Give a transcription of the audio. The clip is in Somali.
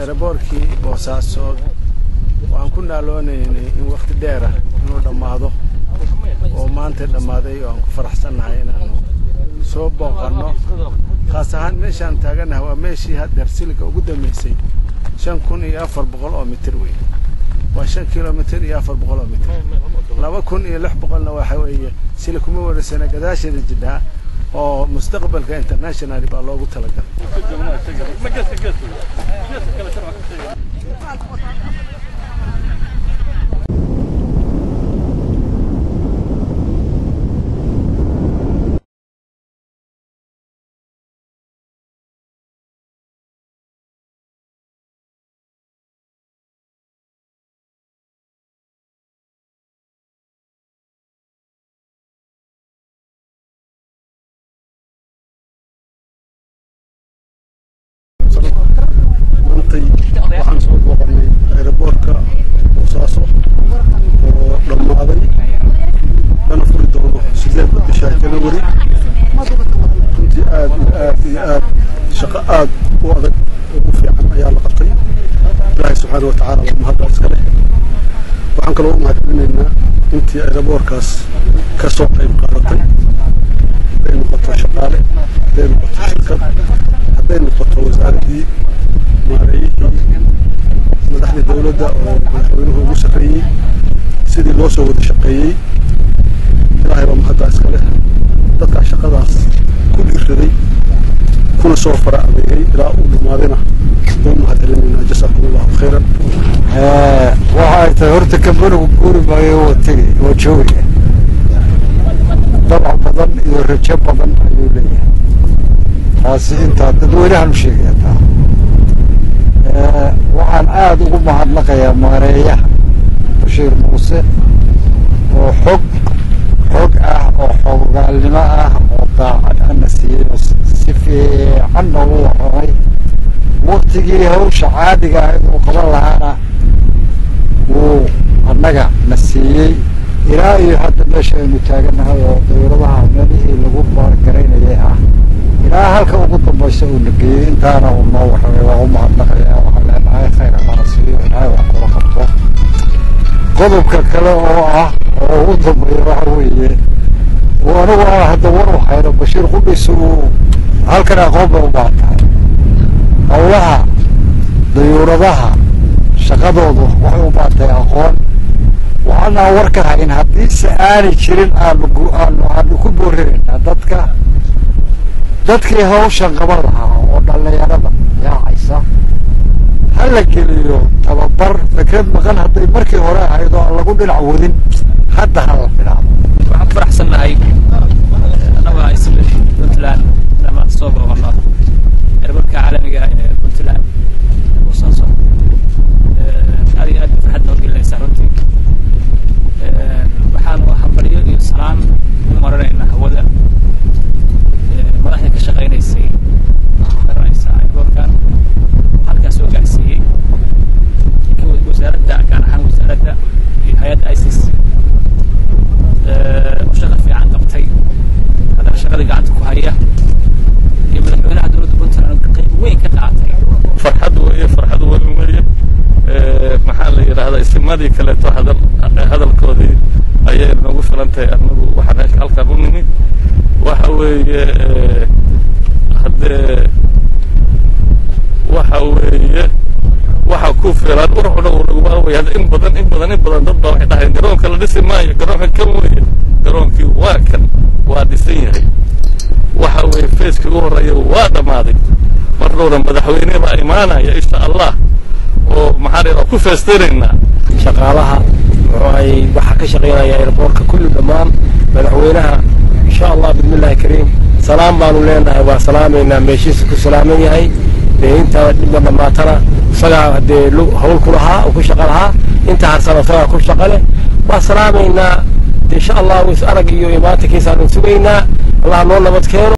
Airportkii Boosaaso waan ku naaloonaynay in waqti dheer ah inuu dhammaado oo maanta dhammaaday, oo aan ku faraxsannahay inaanu soo booqanno. Khaas ahaan meeshaan taagannahay waa meeshii haddeer siliga ugu dambeysay, 5400 oo mitir wey. Waa 5 kilomitir iyo 400 oo mitir. 2600-na waxa weeye sili kuma wareysana gadaasheeda jidhaa oo mustaqbalka international baa loogu talagalay. Maantay waxaan soo booqanay airportka Boosaaso oo dhammaaday, lana furi doono 8-da bisha January. Runtii aad iyo aad iyo aad shaqo aad u adag oo u fiican ayaa la qabtay. Ilaahay subxaana wa tacaala waa mahadda iska leh. Waxaan kaloo u mahadcelinaynaa intii airportkaas ka soo qayb qaadatay, hadday noqoto shaqaale, hadday noqoto shirkad, hadday noqoto wasaaraddii, maareeyihii, madaxdii dowladda oo madaxweynuhu ugu sarreeyey, sidii loo soo wada shaqeeyey. Ilaahay baa mahadda iska leh. Dadkaa shaqadaas ku dhiiraday kuna soo fara adeegay ilaa uu dhammaadayna waan mahadcelinaynaa. Jasaakum Allahu khayran. Waxa ay tahay horta kambanigu guuri maayo, waa tegi, waa joogaya. Dabac badan iyo rajo badan ayuu leeyahay. Taasi intaa dadweynahan u sheegaya. Taa waxaan aada ugu mahadnaqayaa maareeyaha Bashiir Muuse oo xog ah oo xogogaalnimo ah oo daacad ana siiyey oo si fiican noogu warramay. Waktigii hawsha caadiga ahayd uu qaban lahaana wuu annaga na siiyey, ilaa iyo hadda meesha aynu taagannahay oo dawladaha meelihii lagu baargaraynayay ah, ilaa halka ugu dambaysa uu na geeyey. Intaana uu noo warramay waa u mahadnaqaya. Waxaan leenahay khayr Allana siiyo, Ilaahay wax kula qabto. Qodobka kale oo ah oo ugu dambeeya waxa weeye oo anigu aan hadda war u hayno, Bashiir qudhiisa uu halkan aqoon bay u baahan tahay. Howlaha dayuuradaha shaqadoodu waxay u baahan tahay aqoon. Waxaanaan war ka hayn haddiise aanay jirin aanu ku boorinaynaa dadka, dadkii hawshan qaban lahaa oo dhallinyarada yaacaysa ha la geliyo tababar. Fikrad maqan hadday markii hore ahayd oo aan lagu dhinac wadin, hadda ha la bilaabo. Waxaan ku faraxsannahay annagu isla Puntland ama soo booqano airportka caalamiga ee Puntland Boosaaso. Aad iyo aad farxad noo gelinaysaa runtii. Waxaanu hambalyo iyo salaan u marinaynaa hawada madaxda ka shaqaynaysay garanaysa airportkan halkaas soo gaarsiiyey, wasaaradda, gaar ahaan wasaaradda iyo hay'adda ICC oo shaqa fiican qabtay, haddana shaqadii gacanta ku haya, iyo madaxweynaha dowladda Puntland oo qayb weyn ka qaatay. Farxad weeye, farxad weyn weeye. Maxaa la yidhaahdaa, isimadii kaleeto hadalkoodii ayay nagu filan tahay. Anagu waxaan halkan u nimid waxa weeye, haddee waxa weeye waxa ku filan uruxna way hadda in badan, in badan, in badan dad baa waxay dhahayn garoonka la dhisi maayo, garoonka kan weeye. Garoonkii waa kan, waa dhisan yahay. Waxa weeye phase-kii ugu horreeya waa dhammaaday. Mar dhowna madaxweyne baa imaanaya insha Allah oo maxaa la yidhaha ku feestaynaynaa. Shaqaalaha muxuu ahay waxaa ka shaqaynaya airportka kulli dhammaan, madaxweynaha insha Allah bismillahi kariim salaam baanu leenahay, waa salaamaynaa, meeshiisa ku salaaman yahay. Dee inta dhibba dhammaatana isagaa dee hawl ku lahaa oo ku shaqa lahaa, inta harsana isagaa ku shaqa leh. Waa salaamaynaa insha Allah. Is arag iyo imaantankiisaanu sugaynaa. Allah noo nabad keeno.